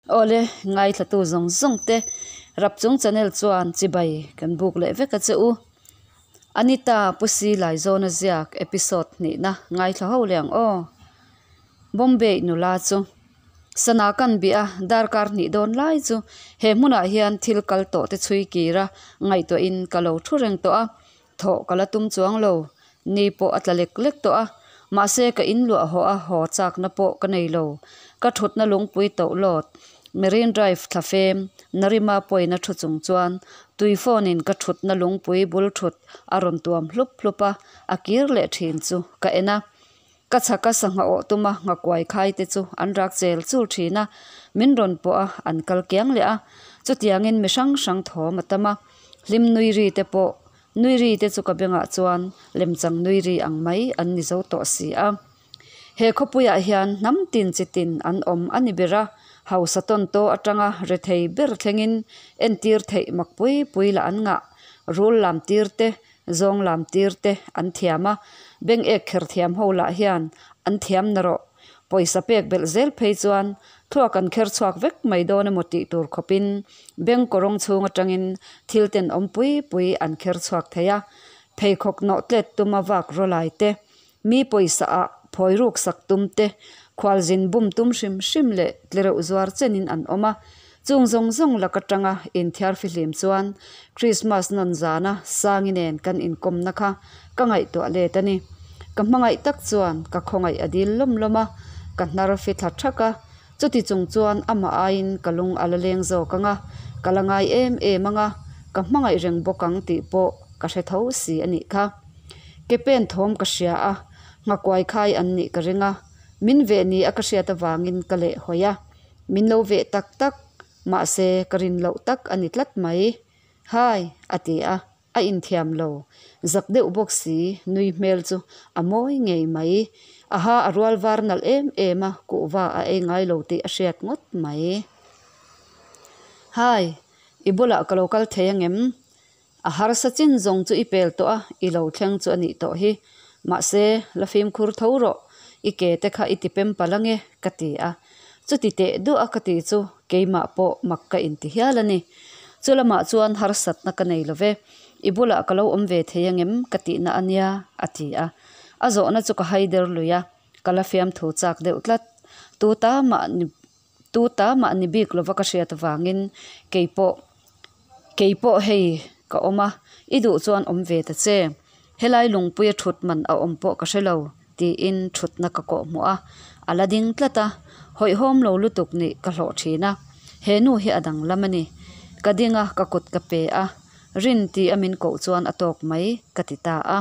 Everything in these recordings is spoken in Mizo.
Awle, ngaithlatu zawng zawng te Rapchung channel chuan chibai kan buk leh vek a che u. Anita Pusi Laizawna ziak episode hnihna ngaithla ho leh ang aw. Bombay nula chu sana kan bih a, darkar hnih dawn lai chu he hmunah hian thil kal tawh te chhui kir a ngaihtuahin ka lo thu reng tawh a. Thawh ka la tum chuang lo, ni pawh a tla lek lek tawh a, mahse ka in luah haw a haw chakna pawh ka nei lo. Ka thutna lungpui toh lawt, Marine Drive thla fem, Narima pawina thu chung chuan tui phone in ka thutna lungpui bul thut a rawn tuam hlup hlup a, a kir leh thin chu ka en a. Ka chhaka sangha awh tuma nghakuai khai te chu an rak chel chul thin a, min rawn pawh a, an kal kiang leh a. Chutiangin mi hrang hrang thawm a tam a, hlim nui ri te pawh nui ri te chu ka bengah chuan lemchang nui ri ang mai an ni zo tawh si a. He khawpuiah hian hnam tin chi tin an awm a ni ber a, hausa tawn taw atanga rethei ber thlengin entir theih mak pui pui lah an ngah, rul lam tir te Zawng lam tir te an thiam a, beng ek kher thiam ho lah hian an thiam na rawh. Pawisa pek belh zel phei chuan thluak an kher chhuak vek mai dawn emaw tih tur khawpin beng kawrawng chhung atangin thil ten awm pui pui an kher chhuak thei a. Pheikhawk nawh tlet tuma vak rawlai te, mi pawisa ah phawi ruk sak tum te, khualzin bum tum hrim hrim leh tlereuh zuar chenin an awm a. Chung zawng zawng lak atanga inthiar fihlim chuan Krismas nawn zana Sangi nen kan inkawmna kha ka ngaihtuah let a ni. Ka hmangaih tak chuan ka khawngaih a dil lawm lawm a, ka hnar fi thla thak a. Chuti chung chuan amah aiin ka lung a la leng zawk ang a, ka la ngai em em ang a, ka hmangaih reng bawk ang tih pawh ka hre tho si a nih kha. Ke pen thawm ka hria a, nghakuai khai an nih ka ring a, min veh ni a ka hriat avangin ka leh hawi a. Min lo veh tak tak, mahse ka rin loh tak a ni tlat mai. Hai! a ti a, a inthiam lo. Zak deuh bawk si, nui hmel chu a mawi ngei mai. A ha a rual var nalh em em a, kuhva a ei ngai lo tih a hriat ngawt mai. Hai! I bulah ka lo kal thei angem? A harsa chin zawng chu i pel tawh a, i lo thleng chu a nih tawh hi. Mahse, la fimkhur tho rawh, i ke te kha i ti pem palh ange, ka ti a. Chuti teh duah a ka ti chu keimah pawh mak ka inti hial a ni. Chu lamah chuan harsatna ka nei lo ve, i bulah ka lo awm ve thei angem ka tihna a nia, a ti a. A zawhna chu ka hai der lui a, ka la fiamthu chak deuh tlat. Tu ta mah ni Tu ta mah ni bik lova ka hriat avangin kei pawh kei pawh hei ka awm a, i duh chuan awm ve ta che. Helai lungpuia thut man a awm pawh ka hre lo tiin thutna ka kawh hmuh a, a la ding tlat a, hawihhawm lo lutuk nih ka hlawh thin a, he nu hi a danglam a ni. Ka ding a, ka kut ka pe a, rin ti a min koh chuan a tawk mai ka ti ta a.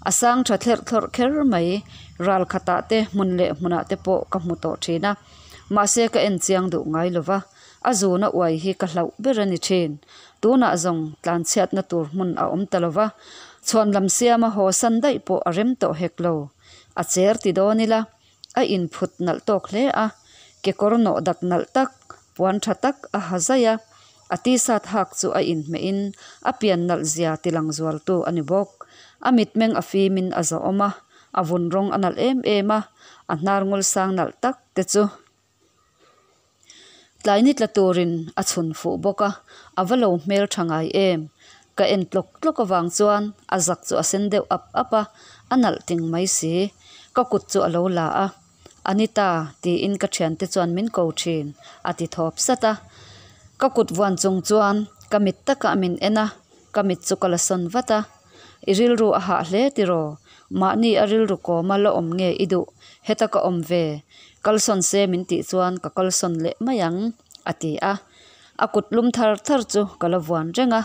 A sang tha thlerh thlawrh kher mai, ral khatah te hmun leh hmunah te pawh ka hmu tawh thin a, mahse ka en chiang duh ngai lo va, a zuna uai hi ka hlauh ber a ni thin. Tunah zawng tlanchhiatna tur hmun a awm ta lo va, chhuan lam siama haw san daih pawh a rem tawh hek lo. A cher ti dawn ila, a inphut nalh tawk hle a, kekawr nawh dak nalh tak, puan tha tak a ha zaih a, a t-shirt hak chu a inhmeh in a pian nalh zia ti lang zualtu a ni bawk. A mitmeng a fimin a zawhawm a, a vun rawng a nalh em em a, a hnar ngul sang nalh tak te chu tlai ni tla turin a chhun fuh bawk a, a va lo hmel tha ngai em. Ka en tlawk tlawk avang chuan a zak chu a sen deuh ap ap a, a nalh ting mai si. Ka kut chu a lo la a, Anita tiin ka thiante chuan min ko thin a ti thawp sat a. Ka kut vuan chung chuan ka mit takah min en a, ka mit chu ka la sawn vat a. I rilru a hah hle tiraw? Mahni a rilru kawma la awm nge i duh? Heta ka awm ve. Kalsawn se min tih chuan ka kalsawn leh mai ang, a ti a. A kut lum thar thar chu ka la vuan reng a,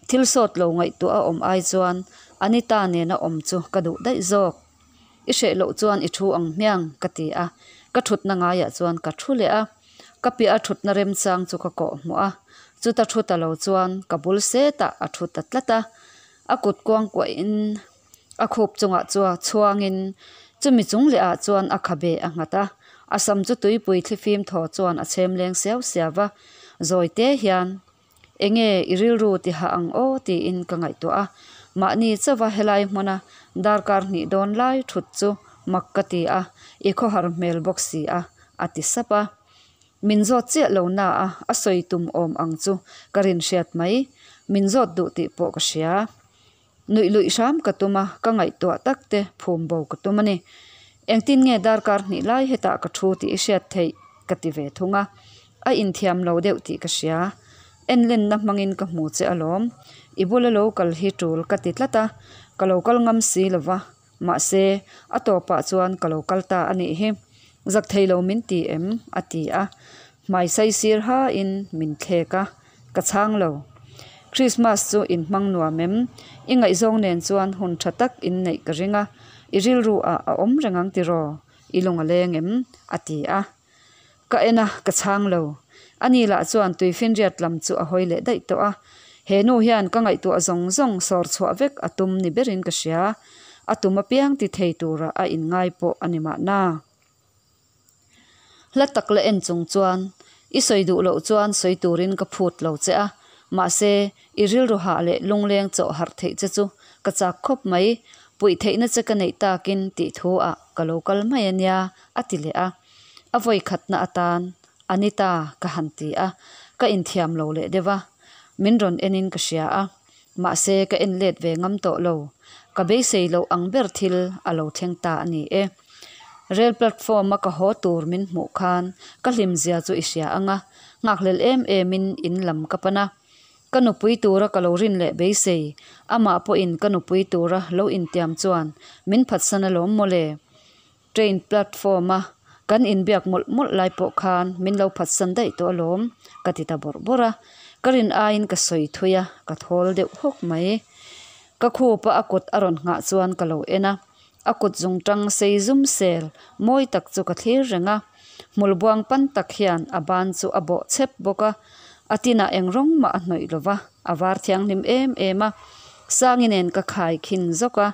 thil sawt lo ngaihtuah a awm ai chuan Anita nena awm chu ka duh daih zawk. I hreh loh chuan i thu ang hmiang, ka ti a. Ka thutna ngaiah chuan ka thu leh a. Ka piah a thutna remchang chu ka kawh hmuh a. Chuta thu ta lo chuan ka bul setah a thu ta tlat a. A kut kuang kuahin a khup chungah chua chhuangin chumi chung leh ah chuan a khabe a nghat a. A sam chu tuipui thlifim thaw chuan a chhem leng siau siau va. Zawi te hian Enge i rilru ti hah ang aw tiin ka ngaihtuah a, mahni chauha helai hmuna darkar hnih dawn lai thut chu mak ka ti a, i khawhar hmel bawk si a, a ti sap a. Min zawt chiah lo na a, a sawi tum awm ang chu ka rin hriat mai. Min zawt duh tih pawh ka hria. Nuih luih hram ka tum a, ka ngaihtuah tak te phum bo ka tum a ni. Engtin nge darkar hnih lai hetah ka thu tih i hriat theih? ka ti ve thung a. A inthiam lo deuh tih ka hria. Enlenna hmangin ka hmu che alawm. I bula lo kal hi tul ka ti tlat a, ka lo kal ngam si lo va. Mahse, a tawpah chuan ka lo kal ta a nih hi. Zak thei lo min ti em? a ti a. Hmai sai sir hain min thlek a, ka chhang lo. Krismas chu in hmang nuam em? I ngaihzawng nen chuan hun tha tak in neih ka ring a, i rilru ah a awm reng ang tiraw? I lung a leng em? a ti a. Ka en a, ka chhang lo. Ani lah chuan tuifinriat lam chu a hawi leh daih tawh a. He nu hian ka ngaihtuah zawng zawng sawr chhuah vek a tum ni berin ka hria. A tum apiang ti thei tura a inngai pawh a ni mahna. Hla tak la en chung chuan, I sawi duh loh chuan sawi turin ka phut lo che a, mahse, i rilru hah leh lungleng chawh harh theih che chu ka chak khawp mai, puih theihna che ka neih takin tih thu ah ka lo kal mai a nia, a ti leh a. A vawi khatna atan, Anita, ka han ti a, ka inthiam lo leh deuh a, min rawn enin ka hria a, mahse ka en let ve ngam tawh lo, ka beisei loh ang ber thil a lo thleng ta a ni e. Rail platform a ka haw tur min hmuh khan ka hlim zia chu i hria ang a, nghakhlel em em in in lam ka pan a. Ka nupui tura ka lo rin leh beisei, amah pawhin ka nupui tura lo intiam chuan min phatsan alawm mawle. Train platform a kan inbiak mawlh mawlh lai pawh khan min lo phatsan daih tawh alawm ka ti ta bawrh bawrh a, ka rin aiin ka sawi thui a, ka thawl deuh hawk mai. Ka khupa a kut a rawn nghah chuan ka lo en a, a kut zungtang sei zum sel mawi tak chu ka thlir reng a, hmul buang pan tak hian a ban chu a bawh chep bawk a, a tinah eng rawng mah a hnawih lo va, a var thianghlim em em a, Sangi nen ka khai khin zawk a.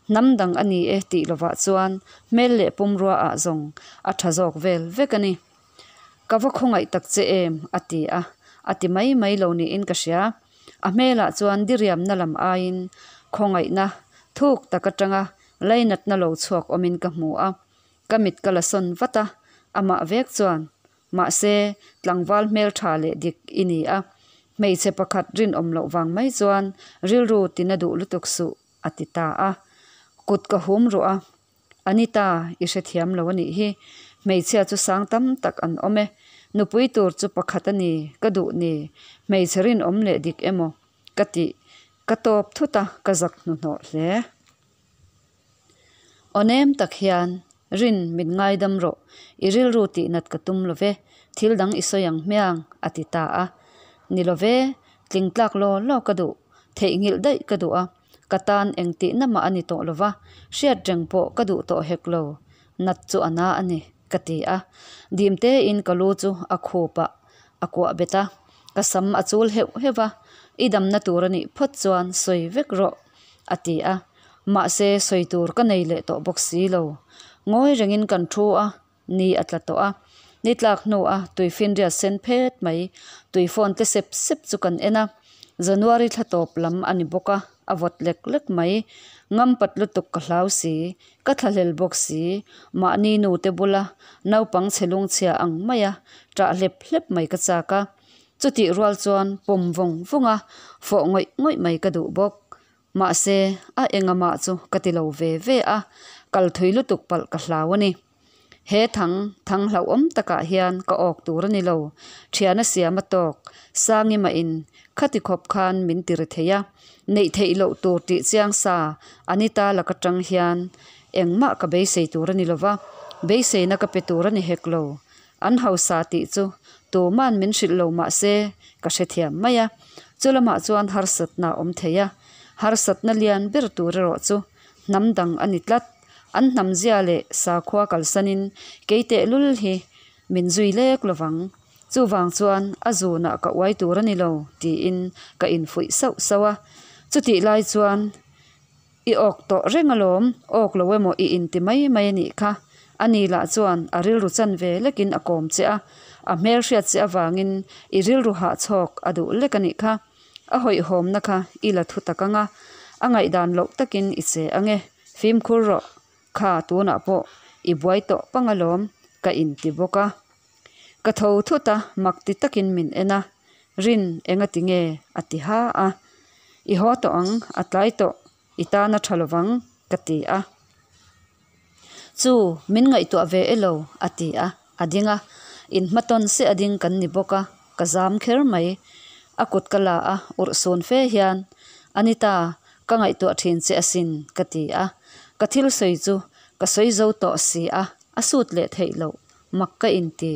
Hnam dang a ni e tih lovah chuan hmel leh pumrua ah zawng a tha zawk vel vek a ni. Ka va khawngaih tak che em? a ti a, a ti mai mai lo niin ka hria. A hmelah chuan diriamna lam aiin khawngaihna thuk tak atanga lainatna lo chhuak awmin ka hmu a, ka mit ka la sawn vat a, amah vek chuan Mahse, tlangval hmeltha leh dik i ni a, hmeichhe pakhat rinawm loh vang mai chuan rilru tina duh lutuk suh, a ti ta a. Kut ka hum ruh a, Anita, i hrethiam lo a nih hi. Hmeichhia chu sang tam tak an awm e. Nupui tur chu pakhat a ni, ka duh ni. Hmeichhe rinawm leh dik emaw ka tih ka tawp thut a, ka zak hnuhnawh hle. Aw nem tak hian, Rin, min ngaidam rawh, i rilru tih nat ka tum lo ve, thil dang i sawi ang hmiang, a ti ta a. Ni lo ve, tling tlak law law ka duh, theihnghilh daih ka duh a, ka tan eng tihna mah a ni tawh lo va, hriat reng pawh ka duh tawh hek lo, nat chu a na a ni, ka ti a. Dim tein ka lu chu a khupah a kuah bet a, ka sam a chul heuh heuh va, I damna tur a nih phawt chuan sawi vek rawh, a ti a. Mahse, sawi tur ka nei leh tawh bawk si lo. Ngawi rengin kan thu a, ni a tla tawh a. Ni tlak hnuah tuifinriat sen phet mai, tui phone te sep sep chu kan en a. January thla tawp lam a ni bawk a, a vawt lek lek mai. Ngam pat lutuk ka hlau si, ka thlahlel bawk si. Mahni nute bula naupang chhe lungchhia ang maia ṭah hlep hlep mai ka chak a. Chutih rual chuan pawm vawng vawng a, fawh ngawih ngawih mai ka duh bawk. Mahse, a engamah chu ka ti lo ve ve a, kal thui lutuk palh ka hlau a ni. He thang, thang hlauhawm takah hian ka awk tur a ni lo, thiana siam a tawk, Sangi mahin khati khawp khan min ti ri thei a, neih theih loh tur tih chiang sa Anita laka tang hian engmah ka beisei tur a ni lo va, beiseina ka pe tur a ni hek lo. An hausa tih chu tuman min hrilh lo mah se ka hrethiam mai a, chu lamah chuan harsatna a awm thei a, harsatna lian ber tur erawh chu hnam dang a ni tlat. An hnam zia leh sakhua kalsanin kei tehlul hi min zui lek lo vang. Chuvang chuan a zunah ka uai tur a ni lo tiin ka infuih sauh sauh a. Chutih lai chuan. I awk tawh reng alawm, awk lo emaw i inti mai mai a nih kha. Ani lah chuan a rilru chan ve lekin a kawm che a, a hmel hriat che avangin i rilru hahchhawk a duh lek a nih kha. A hawihhawmna kha i la thu tak ang a, a ngaihdan loh takin i che ang e, fimkhur rawh, kha tunah pawh i buai tawh pang alawm, ka inti bawk a. Ka tho thut a, mak ti takin min en a, Rin, engati nge? a ti ha a. I haw tawh ang, a tlai tawh, i tan a tha lovang, ka ti a. Chu, min ngaihtuah ve e lo, a ti a, a ding a. Inhmatawn se a ding kan ni bawk a, ka zam kher mai. A kut ka la a, urh sun fe hian, Anita, ka ngaihtuah thin che asin, ka ti a. Ka thil sawi chu ka sawi zo tawh si a, a sut leh theih loh, mak ka inti.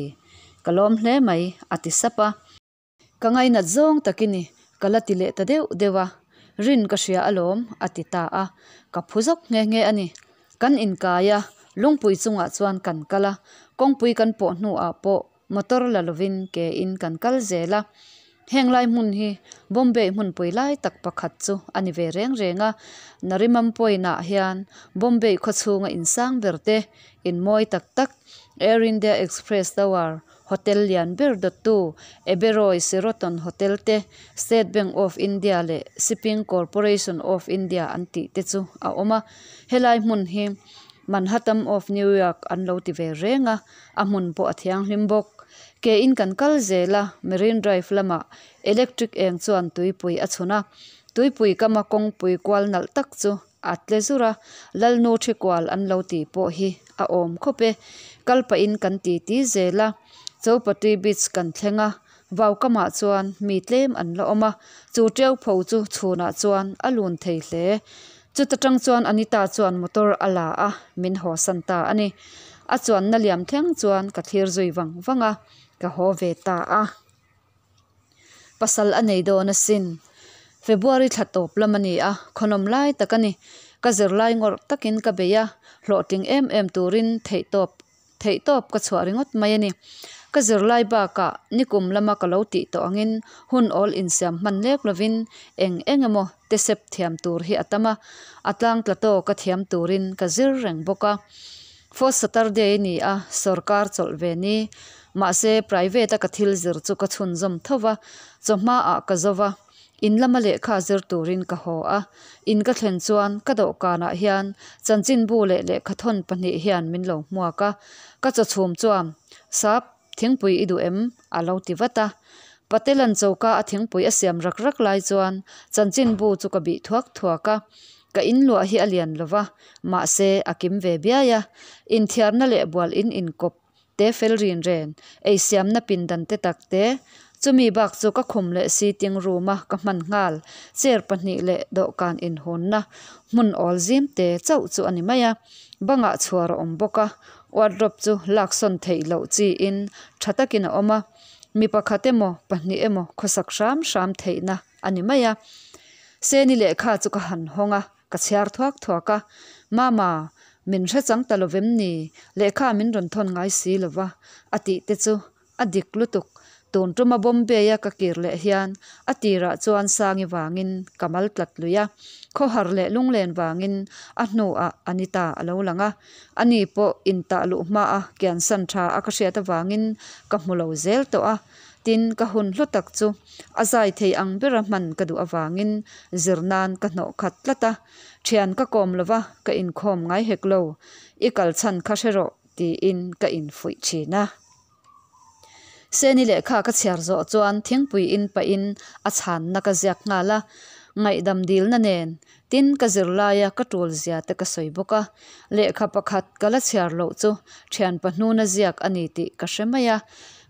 Ka lawm hle mai, a ti sap a. Ka ngainat zawng tak i ni, ka la ti leh ta deuh deuh a. Rin ka hria alawm, a ti ta a. Ka phu zawk nghe nghe a ni. Kan inkai a, lungpui chungah chuan kan kal a. Kawngpui kan pawh hnuah pawh motor la lovin ke in kan kal zel a. Heng lai hmun hi Bombay hmunpui lai tak pakhat chu a ni ve reng reng a. Nariman Point ah hian Bombay khawchhunga insang ber te, in mawi tak tak, Air India Express Tower, Hotel lian ber dawttu Oberoi Sheraton Hotel te, State Bank of India leh Shipping Corporation of India an tih te chu a awm a. Helai hmun hi Manhattan of New York an lo ti ve reng a, a hmun pawh a thianghlim bawk. Ke in kan kal zel a, Marine Drive lamah electric eng chuan tuipui a chhun a, tuipui kama kawngpui kual nalh tak chu A tle zur a, Lalnu thi kual an lo tih pawh hi a awm khawp e. Kal pahin kan ti ti zel a, Chowpatty Beach kan thleng a, vau kamah chuan mi tlem an la awm a, chu teu pho chu chhunah chuan a lun thei hle. Chuta tang chuan Anita chuan motor a la a, min hawsan ta a ni. A chuanna liam thleng chuan ka thlir zui vang vang a, ka haw ve ta a. Pasal a nei dawn asin. February thla tawp lam a ni a, khawnawm lai tak a ni. Ka zirlai ngawrh takin ka bei a, hlawhtling em em turin theihtawp theihtawp ka chhuah ringawt mai a ni. Ka zirlai bakah nikum lama ka lo tih tawh angin hun awl insiam hman lek lovin eng eng emaw te sep thiam tur hi a tam a, a tlangtla tawka thiam turin ka zir reng bawk a. Fourth Saturday a ni a, sawrkar chawlh ve ni. Mahse, private a ka thil zir chu ka chhunzawm tho va, chawhma ah ka zo va, in lama lehkha zir turin ka haw a. In ka thlen chuan ka dawhkanah hian chanchinbu leh lehkhathawn pahnih hian min lo hmuak a. Ka chaw chhum chuan, Sap, thingpui i duh em? a lo ti vat a. Patelan choka a thingpui a siam rak rak lai chuan chanchinbu chu ka bih thuak thuak a. Ka in luah hi a lian lo va, mahse a kim ve biai a. Inthiarna leh bual in inkawp te fel rin ren, eisiamna pindan te tak te, chumi bak chu ka khum leh sitting room a ka hman nghal, chair pahnih leh dawhkan inhawnna hmun awl zim te chauh chu a ni mai a. Bangah chhuar a awm bawk a, wardrobe chu laksawn theih loh chiin tha takin a awm a, mi pakhat emaw pahnih emaw khawsak hram hram theihna a ni mai a. Seni lehkha chu ka han hawng a, ka chhiar thuak thuak a. Mama, min hre chang ta lovem ni? Lehkha min rawn thawn ngai si lo va, a tih te chu a dik lutuk. Tun tuma Bombay-a ka kir leh hian a tirah chuan Sangi vangin ka mal tlat lui a, khawhar leh lunglen vangin a hnuah Anita a lo lang a. Ani pawh intah luh hmaa kiansan tha a ka hriat avangin ka hmu lo zel tawh a. Tin, ka hun hlu tak chu a zai thei ang bera hman ka duh avangin zir nan ka hnawh khat tlat a. Thian ka kawm lo va, ka inkhawm ngai hek lo. I kal chhan kha hre rawh, tiin ka infuih thin a. Seni lehkha ka chhiar zawh chuan thingpui in pahin a chhanna ka ziak nghal a. Ngaihdam dilna nen Tin, ka zirlaia ka tul zia te ka sawi bawk a, lehkha pakhat ka la chhiar loh chu thian pahnuna ziak a ni tih ka hre mai a,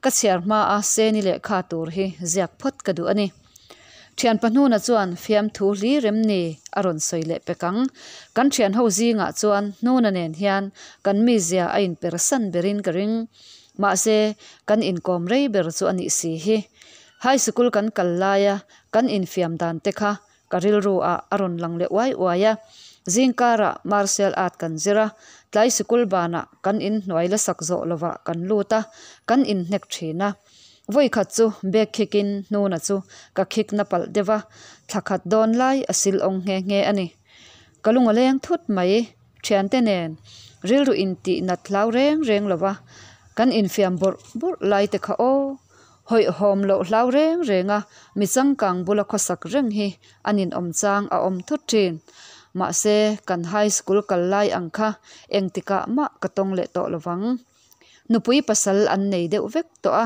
ka chhiar hmaa Seni lehkha tur hi ziak phawt ka duh a ni. Thian pahnuna chuan fiamthu hli rem ni a rawn sawi leh pek ang. Kan thian ho zingah chuan hnuna nen hian kan mizia a inpersan berin ka ring. Mahse, kan inkawm rei ber chu a nih si hi. High sikul kan kal laia kan infiam dan te kha Ka rilru ah a rawn lang leh uai uai a, zingkarah martial art kan zir a, tlai sikul banah kan in hnuai la sak zawh lovah kan lut a, kan inhnek thin a. Vawikhat chu bag khikin hnuna chu ka khik na palh deuh a, thla khat dawn lai a sil awng nghe nghe a ni. Ka lung a leng thut mai, thiante nen rilru intih nat hlau reng reng lova kan infiam bawrh bawrh lai te kha aw. Hawihhawm loh hlau reng reng a, mi changkang bula khawsak reng hi a ninawm chang a awm thut thin. Mahse, kan high school kal lai ang kha engtikah mah ka tawng leh tawh lovang. Nupui pasal an nei deuh vek tawh a,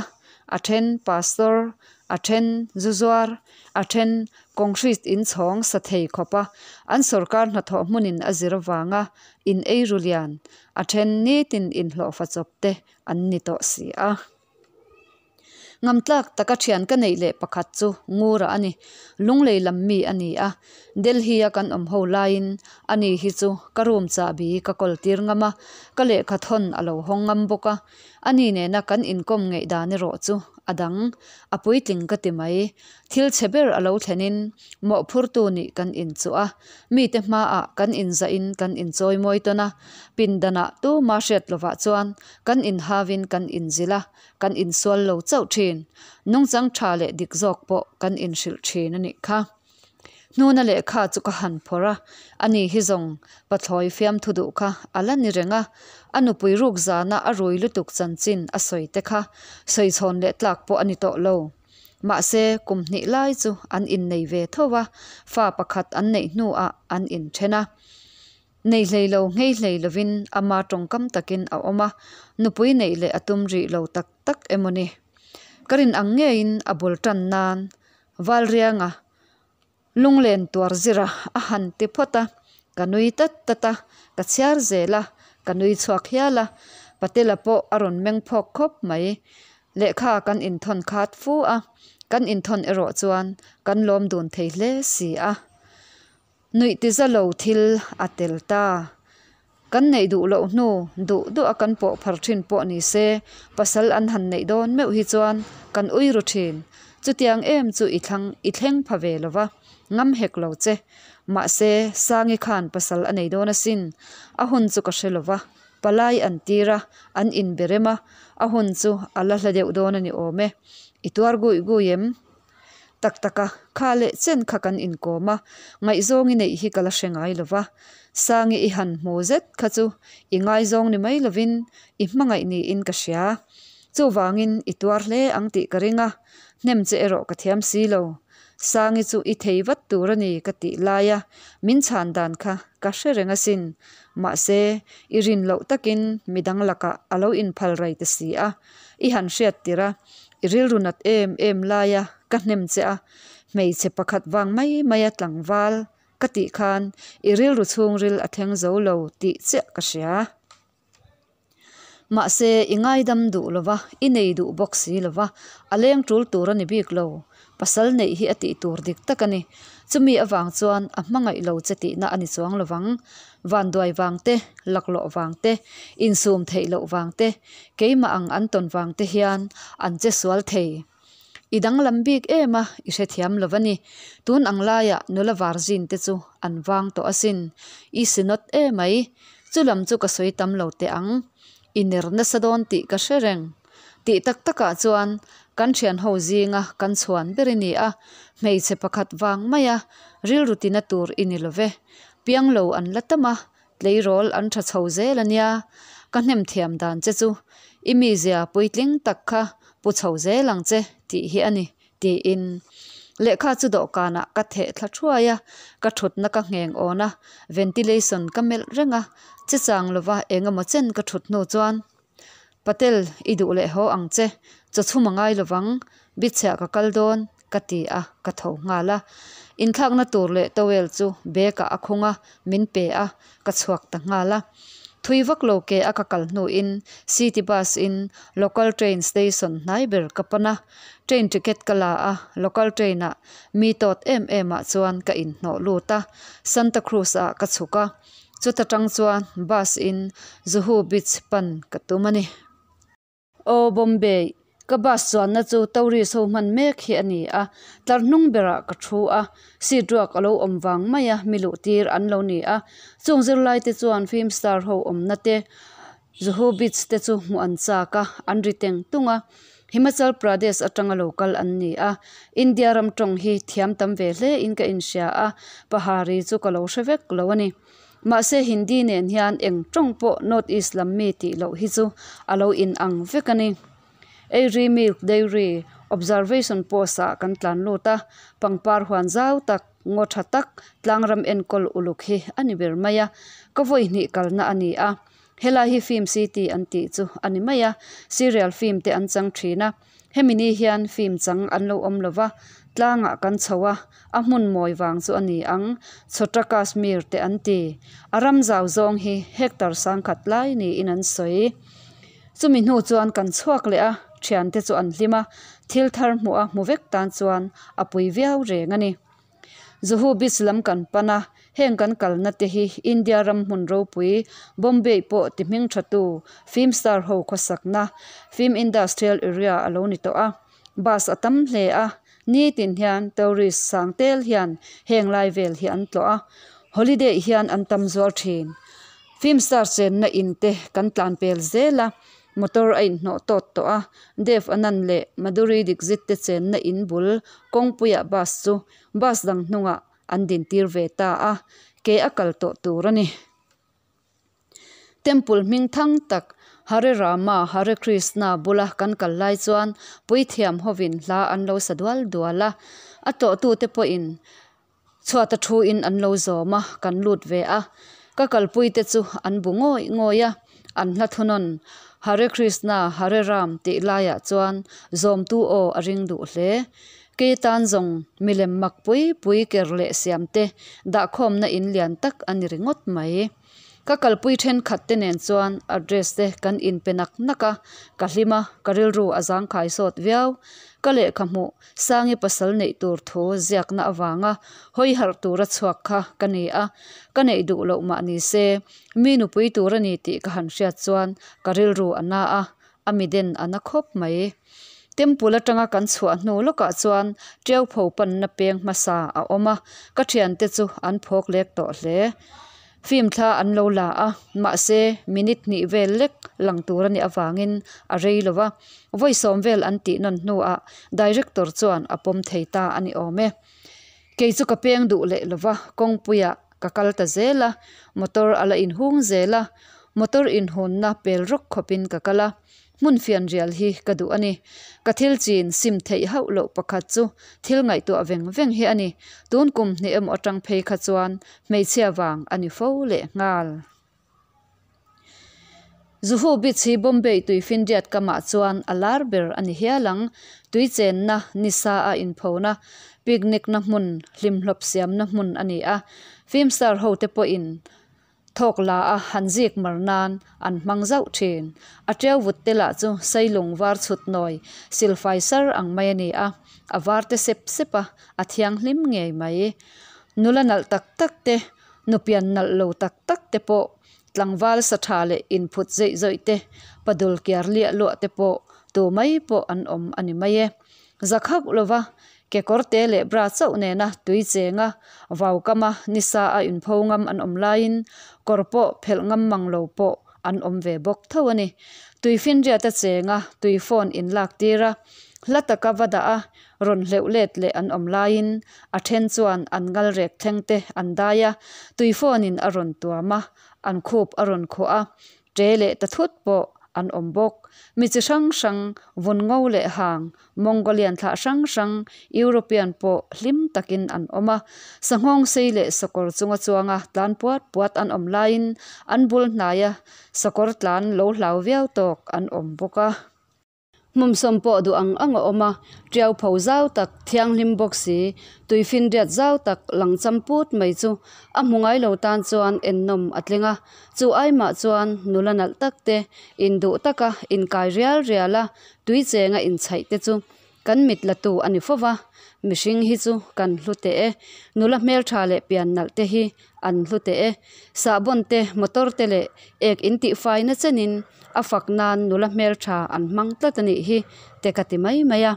a then pastor, a then zu zuar, a then concrete inchhawng sa thei khawpa an sawrkar hnathawh hmunin a zir avanga in ei ru lian, a then nitin inhlawhfa chawp te an ni tawh si a. Ngamtlak taka thian ka neih leh pakhat chu Ngura a ni. Lunglei lam mi a ni a, Delhi a kan awm ho laiin ani hi chu ka room chahbi ka kawl tir ngam a, ka lehkha thawn a lo hawng ngam bawk a. Ani nena kan inkawm ngeih dan erawh chu a dang, a puitling ka ti mai. Thil chhe ber a lo thlenin mawhphurtu nih kan inchuh a, mite hmaah kan inzahin kan inchawi mawi tawn a, pindanah tuma hriat lovah chuan kan inhauin kan inzilh a, kan insual lo chauh thin. Nungchang tha leh dik zawk pawh kan inhrilh thin a nih kha. Hnuna lehkha chu ka han phawrh a, ani hi zawng pathlawi fiamthu duh kha a la ni reng a, a nupui ruk zana a rui lutuk chanchin a sawi te kha sawi chhawn leh tlak pawh a ni tawh lo. Mahse, kum hnih lai chu an innei ve tho a, fa pakhat an neih hnuah an inthen a. Nei hlei lo nghei hlei lovin ama tawngkam takin a awm a, nupui neih leh a tum rih lo tak tak emaw ni. Ka rin ang ngeiin a bul tan nan Valrianga lunglen tuar zira a han ti phawt a, ka nui tat tat a, ka chhiar zel a, ka nui chhuak hial a, Patela pawh a rawn meng phawk khawp mai. Lehkha kan inthawn khat fu a, kan inthawn erawh chuan kan lawm dun thei hle si a. Nuih ti za lo thil a tel ta. Kan neih duh loh hnu duh duh a kan pawh phar thin pawh ni se, pasal an han neih dawn meuh hi chuan kan ui ru thin. Chutiang em chu i thlang i thleng pha ve lo va, ngam hek lo che. Mahse, Sangi khan pasal a nei dawn asin. A hun chu ka hre lo va, palai an tir a, an inbe rem a, a hun chu a la hla deuh dawn a ni awm e. I tuar gui gui em? Tak tak a, kha leh chen kha kan inkawm a, ngaihzawng i neih hi ka la hre ngai lo va. Sangi i han hmu zet kha chu i ngaizawng ni mai lovin i hmangaih niin ka hria. Chuvangin i tuar hle ang tih ka ring a, hnem che erawh ka thiam si lo. Sangi chu i thei vat tur a ni ka tih lai a, min chhan dan kha ka hre reng asin. Mahse, i rin loh takin midang lakah a lo inphal rai ta si a, i han hriat tir a, I rilru nat em em laia ka hnem che a, hmeichhe pakhat vang mai maia tlangval ka tih khan i rilru chhungril a thleng zo lo tih chiah ka hria. Mahse, i ngaidam duh lova, i nei duh bawk si lova, a leng tul tur a ni bik lo. Pasal neih hi a tih tur dik tak a ni. Chumi avang chuan a hmangaih lo che tihna a ni chuang lovang. Vanduai vang te, laklawh vang te, insum theih loh vang te, keimah ang an tawn vang te hian an che sual thei. I danglam bik em a, i hrethiam lo va ni. Tun ang laiah nula varzin te chu an vang tawh asin. I sinawt emai. Chulam chu ka sawi tam lo teh ang. I ner nasa dawn tih ka hre reng. Tih tak takah chuan kan thianho zinga kan chhuan ber i ni a, hmeichhe pakhat vang maia rilru tina tur i ni lo ve. Piang lo an la tam a, tleirawl an tha chho zel a nia. Ka hnem thiam dan che chu i mizia puitling tak kha pu chho zel ang che tih hi a ni. Tiin lehkha chu dawhkanah ka theh thla thuai a, ka thutna ka ngheng awn a, ventilation ka melh reng a, che chang lova eng emaw chen ka thut hnu chuan, Patel, i duh leh haw ang che, chaw chhum a ngai lovang, bichhiah ka kal dawn, ka ti a, ka tho nghal a. Inthlakna tur leh towel chu bag ah a khung a, min pe a, ka chhuak ta nghal a. Thui vak lo ke a ka kal hnuin city bus in local train station hnai ber ka pan a, train ticket ka la a, local train ah mi tawt em em ah chuan ka inhnawh lut a, Santa Cruz ah ka chhuk a, chuta tang chuan bus in Juhu beach pan ka tum a ni. Aw Bombay, ka bus chuanna chu tourist ho hman mek hi a ni a, tlar hnung berah ka thu a, seat ruak a lo awm vang mai a, mi luh tir an lo ni a, chung zirlai te chuan film star ho awmna te, Juhu beach te chu hmuh an chak a, an ri teng tung a, Himachal Pradesh atanga lo kal an ni a, India ram tawng hi thiam tam ve hle in ka inhria a, Pahari chu ka lo hre vek lo a ni. Mahse Hindi nen hian eng tawng pawh North East lam mi tih loh hi chu a lo in ang vek a ni. Eiri Milk Dairy Observation Post ah kan tlan lut a, pangpar huan zau tak, ngaw tha tak, tlangram enkawl uluk hi a ni ber mai a, ka vawi hnih kalna a ni a. Helai hi Film City an tih chu a ni mai a, serial film te an chang thin a, hemi ni hian film chang an lo awm lova, tlangah kan chho a, a hmun mawi vang chu a ni ang, Chhota Kashmir te an ti. A ram zau zawng hi hectare sangkhat lai niin an sawi. Chumi hnu chuan kan chhuak leh a, thiante chu an hlim a, thil thar hmuh a hmu vek tan chuan a pui viau reng a ni. Juhu Beach lam kan pan a, heng kan kalna te hi India ram hmun ropui Bombay pawh ti hming tha tu film star ho khawsakna film industrial area a lo ni tawh a, bus a tam hle a, nitin hian tourist sang tel hian heng lai vel hi an tlawh a, holiday hian an tam zual thin. Film star chenna in te kan tlan pel zel a. Motor a inhnawh tawt tawh a, Dev Anand leh Madhuri Dixit te chenna in bul kawngpuiah bus chu bus dang hnungah an dintir ve ta a, ke a kal tawh tur a ni. Temple hming thang tak Hare Rama Hare Krishna bula kan kal lai chuan puithiam hovin hla an lo sa dual dual a, a tlawhtute pawhin Chhuata thu in an lo zawm a, kan lut ve a. Ka kalpui te chu an bu ngawih ngawih a, an hla thunawn Hare Krishna Hare Ram tih laiah chuan zawmtu aw a ring duh hle. Kei tan zawng milem mak pui pui ker leh siam te dahkhawmna in lian tak a ni ringawt mai. Ka kalpui thenkhat te nen chuan address te kan inpe nak nak a, ka hlim a, ka rilru a zangkhai sawt viau. Ka lehkha hmuh Sangi pasal neih tur thu ziakna avanga hawi harh tura chhuak kha ka ni a, ka neih duh loh mah ni se, mi nupui tur a ni tih ka han hriat chuan ka rilru a na a, a miden a na khawp mai. Temple atanga kan chhuah hnu lawkah chuan Tiaupho panna peng hmasa a awm a, ka thiante chu an phawk lek tawh hle. Film thla an lo la a, mahse minute hnih vel lek lang tur a nih avangin a rei lo va, vawi sawm vel an tih nawn hnuah director chuan a pawm thei ta a ni awm e. Kei chu ka peng duh leh lo va, kawngpuiah ka kal ta zel a, motor a la inhung zel a, motor inhunna pel rawk khawpin ka kal a. Hmun fianrial hi ka duh a ni. Ka thil chin sim theih hauh loh pakhat chu thil ngaihtuah veng veng hi a ni. Tun kum hnih emaw atang phei kha chuan hmeichhia vang a ni fo leh nghal. Juhu Beach hi Bombay tuifinriat kamah chuan a lar ber a ni hial ang. Tui chenna, nisa a inphona, picnic na hmun, hlimhlawp siamna hmun a ni a. Film star hote pawhin Thawk la a han zik mar nan an hmang zauh thin. A teu vut te lah chu sailung var chhut nawi silfai sar ang mai a ni a, a var te sep sep a, a thianghlim ngei mai. Nula nalh tak tak te, nupian nalh lo tak tak te pawh, tlangval sa tha leh inphut zeih zawih te, padul kiar liah luah te pawh tu mai pawh an awm a ni mai e. Zak hauh lova Kekawrte leh bra chauh nena tui chenga vau kama nisa a inpho ngam an awm laiin kawr pawh phelh ngam mang lo pawh an awm ve bawk tho a ni. Tui finriata chenga tui phone inlak tir a, hla taka va dah a rawn hleuh let leh an awm laiin a then chuan an ngal rek thleng te an dai a, tui phone in a rawn tuam a, an khup a rawn khuah a, Ṭe leh ta thut pawh an awm bawk. Mi chi hrang hrang, vun ngo leh hang, Mongolian thlah hrang hrang, European pawh hlim takin an awm a. Sanghawng sei leh sakawr chunga chuanga tlan puat puat an awm laiin an bul hnaia sakawr tlan lo hlau viau tawk an awm bawk a. Hmumsawm pawh duh ang ang a awm a, tiau pho zau tak, thianghlim bawk si, tuifinriat zau tak lang cham put mai chu a hmu ngai lo tan chuan ennawm a tling a. Chu aimah chuan nula nalh tak te, induh taka inkai rial rial a, tui chenga inchhaih te chu Kan mit la tu a ni fo va, mihring hi chu kan hlu teh e. Nula hmeltha leh pian nalh te hi an hlu teh e. Sahbawn te, motor te leh ek in tihfaina chenin a fak nan nula hmeltha an hmang tlat a nih hi te ka ti mai mai a.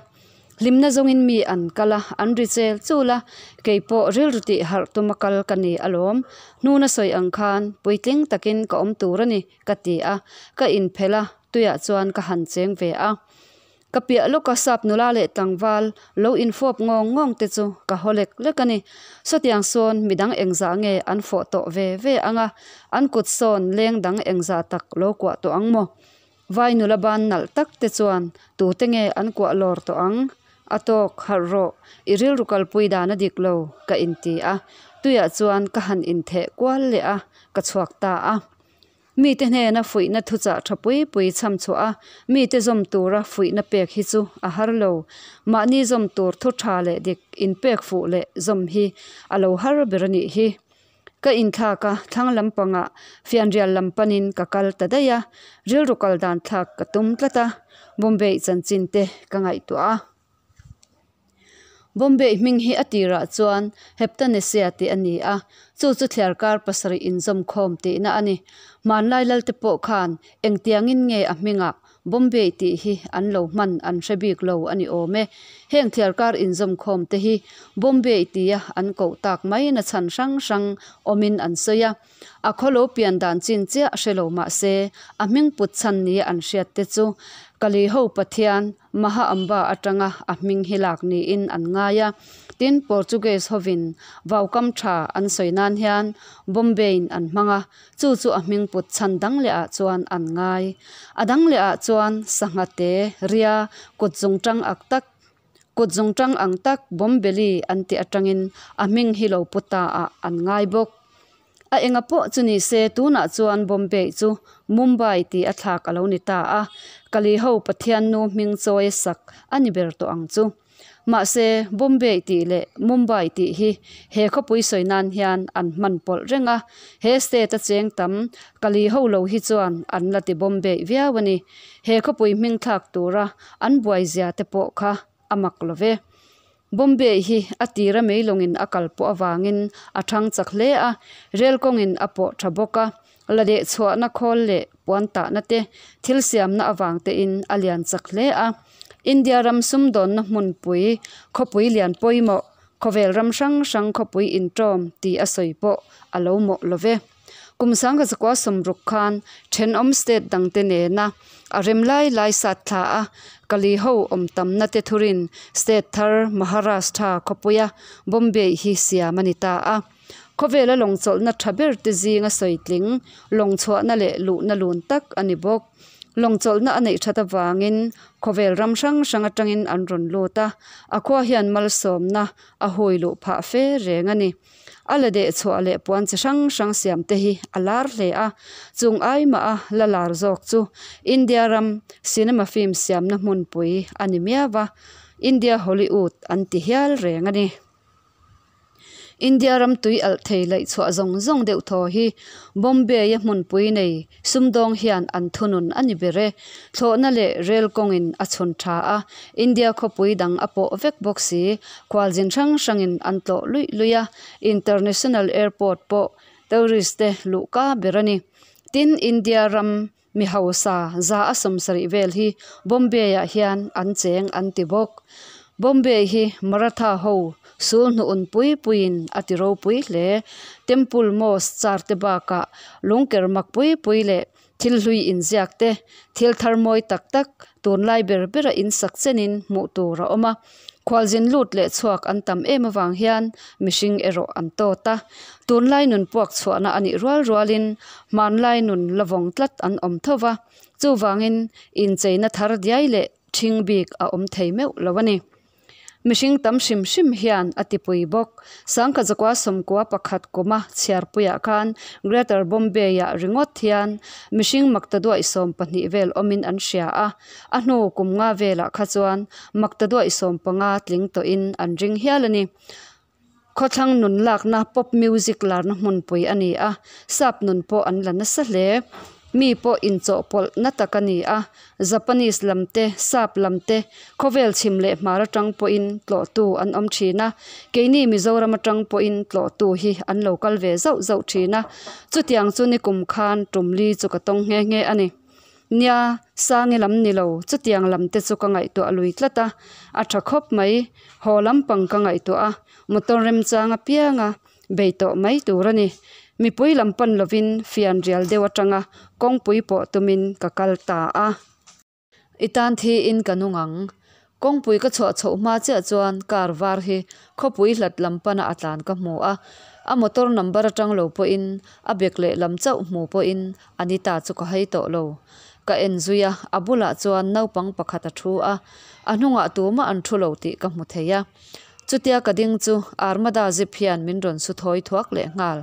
Hlimna zawngin mi an kal a, an ri chel chul a, kei pawh rilru tih harh tuma kal ka ni alawm. Hnuna sawi ang khan puitling takin ka awm tur a ni ka ti a, ka inphelh a, tuiah chuan ka han cheng ve a. Ka piah lawka sap nula leh tlangval lo infawp ngawng ngawng te chu ka haw lek lek a ni. Sawtiang sawn midang engzah nge an fawh tawh ve ve ang a, an kut sawn leng dang engzah tak lo kuah tawh ang maw? Vai nula ban nalh tak te chuan tute nge an kuah lawr tawh ang? A tawk, harh rawh, i rilru kalpui dan a dik lo, ka inti a. Tuiah chuan ka han intheh kual leh a, ka chhuak ta a. Mite hnena fuihna thuchah tha pui pui chham chhuah a, mite zawm tura fuihna pek hi chu a har lo. Mahni zawm tur thu tha leh dik inpek fuh leh zawm hi a lo har ber a nih hi. Ka inthlak a, thlang lampangah fianrial lam panin ka kal ta daih a, rilru kal dan thlak ka tum tlat a, Bombay chanchin te ka ngaihtuah a. Bombay hming hi a tirah chuan Heptanesia tih a ni a, chu chu thliarkar pasarih inzawmkhawm tihna a ni. Hmanlai lalte pawh khan engtiangin nge a hmingah Bombay tih hi an lo hman an hre bik lo a ni awm e. Heng thliarkar inzawmkhawm te hi Bombay tia an koh tak mai na chhan hrang hrang awmin an sawi a. A khawlo pian dan chin chiah hre lo mah se a hming put chhan nia an hriat te chu Kali ho Pathian Maha Amba atanga a hming hi lak niin an ngai a. Tin, Portuguese hovin vaukam tha an sawi nan hian Bombay-in an hmang a, chu chu a hming put chhan dang leh ah chuan an ngai. A dang leh ah chuan sangha te, ria, kut zungtang ak tak, kut zungtang ang tak Bombeli an tih atangin a hming hi lo pu ta ah an ngai bawk. A enga pawh chu ni se, tunah chuan Bombay chu Mumbai tih a thlak a lo ni ta a, Kali ho Pathian nu hming chawi a sak a ni ber tawh ang chu. Mahse, Bombay tih leh Mumbai tih hi he khawpui sawi nan hian an hman pawlh reng a, he state a cheng tam Kali ho lo hi chuan an la ti Bombay viau a ni. He khawpui hming thlak tura an buaizia te pawh kha a mak lo ve. Bombay hi a tira mei lawngin a kal pawh avangin a thang chak hle a, rel kawngin a pawh tha bawk a, la leh chhuahna khawl leh puan tahna te, thil siamna avang tein a lian chak hle a. India ram sumdawnna hmunpui, khawpui lian pawimawh, khawvel ram hrang hrang khawpui inṭawm tih a sawi pawh a lo mawh lo ve. Kum sangha zakua sawmruk khan thenawm state dangte nena a rem lai lai sat thla a, Kali ho awm tamna te thurin state thar Maharashtra khawpuia Bombay hi siam a ni ta a. Khawvela lawng chawlhna tha ber te zinga sawitling lawng chhuahna leh luhna lun tak a ni bawk. Lawng chawlhna a neih that avangin khawvel ram hrang hrang atangin an rawn lut a, a khua hian malsawmna a hui luh phah fe reng a ni. A la deh chhuah leh puan chi hrang hrang siam te hi a lar hle a, chung ai mah a la lar zawk chu India ram cinema film siamna hmunpui a ni miau va, India Hollywood an ti hial reng a ni. India ram tui alh thei laih chhuah zawng zawng deuh thaw hi Bombay a hmunpui nei sumdawng hian an thunun a ni ber e. Thlawhna leh rel kawngin a chhun tha a, India khawpui dang a pawh vek bawk si. Khualzin hrang hrangin an tlawh luih luih a, International Airport pawh tourist te luhka ber a ni. Tin, India ram mi hausa za a sawmsarih vel hi Bombay-ah hian an cheng an ti bawk. Bombay hi Maratha ho sul hnuhun pui puiin a ti ropui hle. Temple, mosque, car te bakah lungker mak pui pui leh Thil hlui inziak te, thil thar mawi tak tak, tunlai ber bera insak chenin hmuh tur a awm a. Khualzin lut leh chhuak an tam em avang hian mihring erawh an tawt a. Tunlai nun puak chhuahna a nih rual rualin hmanlai nun la vawng tlat an awm tho va. Chuvangin incheina thar diai leh ṭhing bik a awm thei meuh lo a ni. Mihring tam hrim hrim hian a tipui bawk. Sangkhat zakua sawmkua pakhat kuma chhiarpuiah khan Greater Bombay-ah ringawt hian mihring maktaduaih 12 vel awmin an hria a, a hnu kum nga velah kha chuan maktaduaih 15 tling tawhin an ring hial a ni. Khawthlang nun lakna pop music larna hmunpui a ni a, sap nun pawh an la nasa hle. Mi pawh inchawhpawlh na tak a ni a, Japanese lam te, sap lam te, khawvel chhim leh hmar atang pawhin tlawhtu an awm thin a, keini Mizoram atang pawhin tlawhtu hi an lo kal ve zauh zauh thin a, chutiang chu nikum khan tumli chu ka tawng nghe nghe a ni. Nia, Sangi lam ni lo, chutiang lam te chu ka ngaihtuah lui tlat a, a tha khawp mai, haw lampang ka ngaihtuah a, motor remchang apianga bei tawh mai tur a ni. Mipui lam pan lovin fian rial deuh atanga kawngpui pawh tumin ka kal ta a. I tan thiin ka nung ang. Kawngpui ka chhuah chhoh hma chiah chuan car var hi khawpui hlat lam pana a tlan ka hmu a, a motor number atang lo pawhin a bek leh lam chauh hmu pawhin Anita chu ka hai tawh lo. Ka en zui a, a bulah chuan naupang pakhat a thu a, a hnungah tumah an thu lo tih ka hmu thei a. Chutia ka ding chu Armada zip hian min rawn su thawi thuak leh nghal.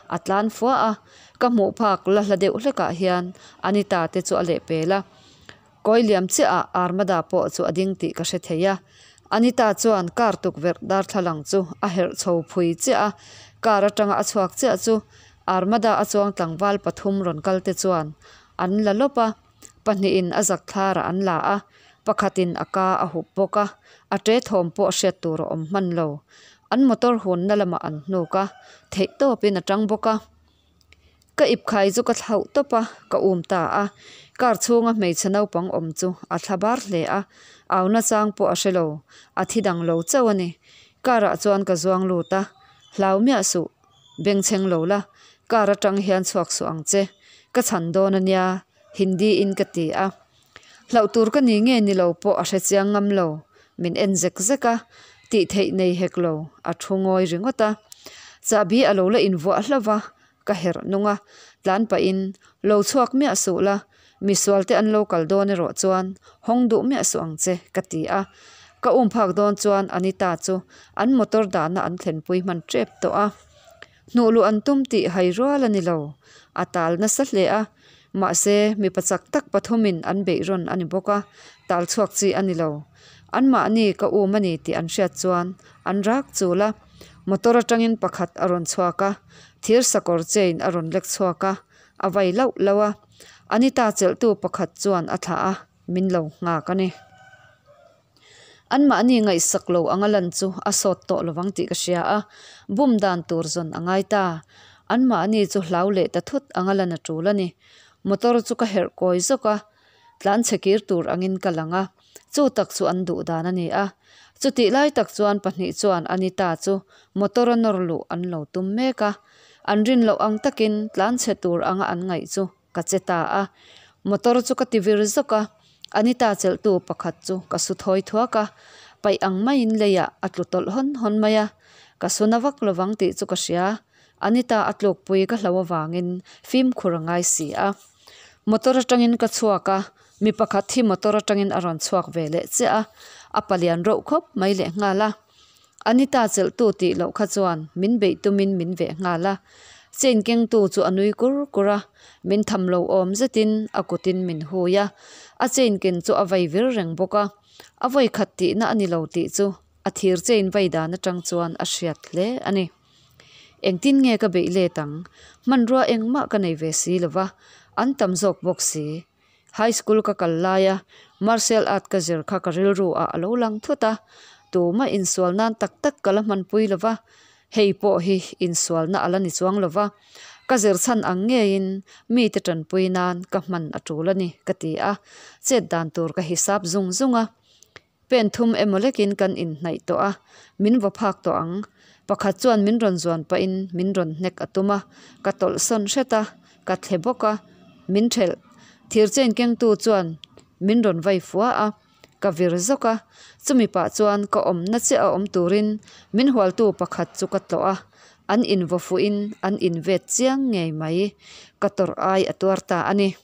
A tlan fua a, ka hmuh phak la hla deuh hlekah hian Anita te chu a lehpel a. Kawi liam chiah ah Armada pawh chu a ding tih ka hre thei a. Anita chuan car tukverh darthlalang chu a herh chho phui chiah a, car atanga a chhuak chiah chu Armada a chuang tlangval pathum rawn kal te chuan an la lawp a, pahnihin a zak thlarah an la a, pakhatin a ka a hup bawk a, a ṭe thawm pawh hriat tur a awm hman lo. An motor hunna lamah an hnuk a, theih tawpin a ṭang bawk a. Ka ip khai chu ka thlauh tawp a, ka um ta a. Car chhunga hmeichhe naupang awm chu a thla bar hle a, au nachang pawh a hre lo, a thi dang lo chauh a ni. Car ah chuan ka zuang lut a, hlau miah suh, bengchheng lo la, car atang hian chhuak suh ang che, ka chhan dawn a nia, Hindi in ka ti a. Hlauh tur ka ni nge ni lo pawh a hre chiang ngam lo, min en zek zek a, tih theih nei hek lo, a thu ngawi ringawt a. Chahbi a lo la invuah hlauh va, ka herh nung a, tlan pahin, Lo chhuak miah suh la, misual te an lo kal dawn erawh chuan hawng duh miah suh ang che, ka ti a. Ka um phak dawn chuan Anita chu an motor dahna an thlenpui hman tep tawh a. Hnuh luh an tum tih hai rual a ni lo, a tal nasa hle a, mahse mipa chak tak pathumin an beih rawn a ni bawk a, tal chhuak chi a ni lo. Anmahni ka um a ni tih an hriat chuan an rak chul a, motor atangin pakhat a rawn chhuak a, thir sakawr chain a rawn lek chhuak a, a vai lauh lauh a. Anita chelhtu pakhat chuan a thlah a, min lo nghak a ni. Anmahni ngaihsak lo anga lan chu a sawt tawh lovang tih ka hria a, bum dan tur zawn a ngai ta. Anmahni chu hlau leh ta thut anga lan a tul a ni. Motor chu ka herh kawi zawk a, tlan chhe kir tur angin ka lang a, chu tak chu an duh dan a ni a. Chutih lai tak chuan pahnih chuan Anita chu motor a nawr luh an lo tum mek a, an rin loh ang takin tlan chhe tur anga an ngaih chu ka che ta a. Motor chu ka ti vir zawk a, Anita chelhtu pakhat chu ka su thawi thuak a, paih ang maiin leiah a tlu tawlh hawn hawn mai a. Ka su na vak lovang tih chu ka hria, Anita a tlukpui ka hlo avangin fimkhur a ngai si a. Motor atangin ka chhuak a, mi pakhat hi motor atangin a rawn chhuak ve leh chiah a, a palian rauh khawp mai lehnghal a. Anita chelhtu tih loh kha chuan min beih tumin min veh nghal a, chain kengtu chu a nui kur kur a, min tham lo awm zetin a kutin min hui a, a chain ken chu a vai vir reng bawk a, a vawi khat tihna a ni lo tih chu a thir chain vai dan atang chuan a hriat hle a ni. Engtin nge ka beih let ang? Hmanrua engmah ka nei ve si lo va, an tam zawk bawk si. High school ka kal laia martial art ka zir kha ka rilru ah a lo lang thut a, tumah insual nan tak tak ka la hmanpui lo va, hei pawh hi insualna a la ni chuang lo va, ka zir chhan ang ngeiin mite tanpui nan ka hman a tul a ni ka ti a, chet dan tur ka hisap zung zung a. Pen thum emaw lekin kan inhnaih tawh a, min vaw phak tawh ang. Pakhat chuan min rawn zuan pahin min rawn hnek a tum a, ka tawlh sawn hret a, ka thle bawk a, min thelh. Thir chain kengtu chuan min rawn vai fua a, ka vir zawk a, chumi pah chuan ka awmna chiah a awm turin min hualtu pakhat chu ka tlawh a, an invaw fuhin an invet chiang ngei mai. Ka tawrh ai a tuar ta a ni.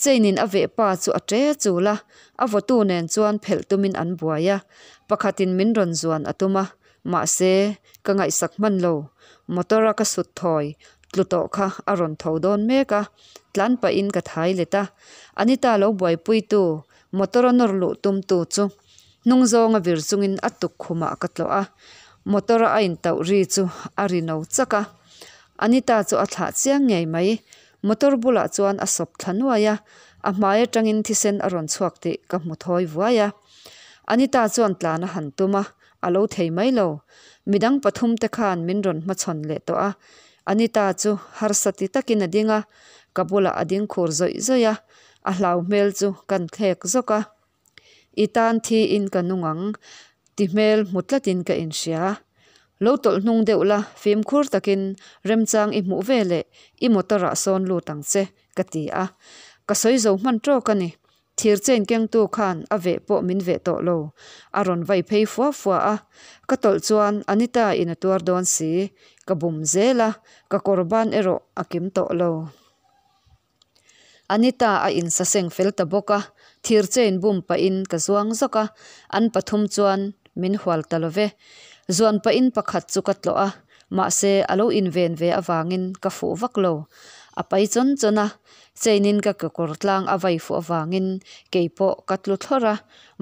Chain in a veh pa chu a ṭe chul a, a vawtu nen chuan phelh tumin an buai a, pakhatin min rawn zuan a tum a, mahse ka ngaihsak hman lo, motor a ka sut thawi tlu tawh kha a rawn tho dawn mek a, tlan pahin ka thai let a, Anita lo buaipuitu motor a nawr luh tumtu chu hnung zawnga vir chungin a tukkhumah ka tlawh a, motor a a intauh ri chu a ri no chak a, Anita chu a thlah chiang ngei mai. Motor bulah chuan a sawp thla nuai a, a hmai atangin thisen a rawn chhuak tih ka hmu thawi vuai a. Anita chuan tlan a han tum a, a lo thei mai lo. Midang pathum te khan min rawn hmachhawn leh tawh a. Anita chu harsa ti takin a ding a, ka bulah a ding khur zawih zawih a, a hlau hmel chu kan thlek zawk a. I tan thi in ka nung ang ti hmel hmu tlatin ka inhria. Lo tawlh hnung deuh la, fimkhur takin remchang i hmuh ve leh i motor ah sawn lut ang che, ka ti a. Ka sawi zo hman tawk a ni. Thir chain kengtu khan a veh pawh min veh tawh lo. A rawn vai phei fua fua a. Ka tawlh chuan Anita in a tuar dawn si. Ka bum zel a, ka kawr ban erawh a kim tawh lo. Anita a insaseng fel ta bawk a, thir chain bum pahin ka zuang zawk a, an pathum chuan. min hual ta lo ve. Zuan pahin pakhat chu ka tlawh a, mahse a lo inven ve avangin ka fuh vak lo. A pai chawn chawn a, chain in ka kekawr tlang a vai fuh avangin keipawh ka tlu thlawrh a,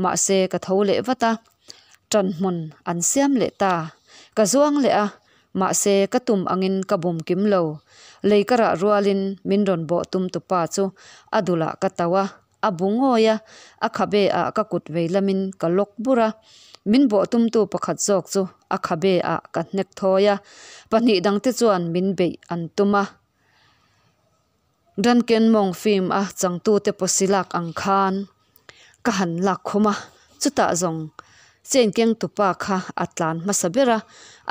mahse ka tho leh vat a. Ṭan hmun an siam leh ta. Ka zuang leh a, mahse ka tum angin ka bum kim lo. Lei ka rah rualin min rawn bawh tum tupa chu a dulah ka tauh a, a bu ngawi a, a khabe ah ka kut vei lamin ka lawk bur a. Min bawh tumtu pakhat zawk chu a khabe ah ka hnek thawi a, pahnih dangte chuan min beih an tum a. Duncan Mong film a changtute pawsi lak ang khan ka han lak khum a, chutah zawng chain keng tupa kha a tlan hmasa ber a,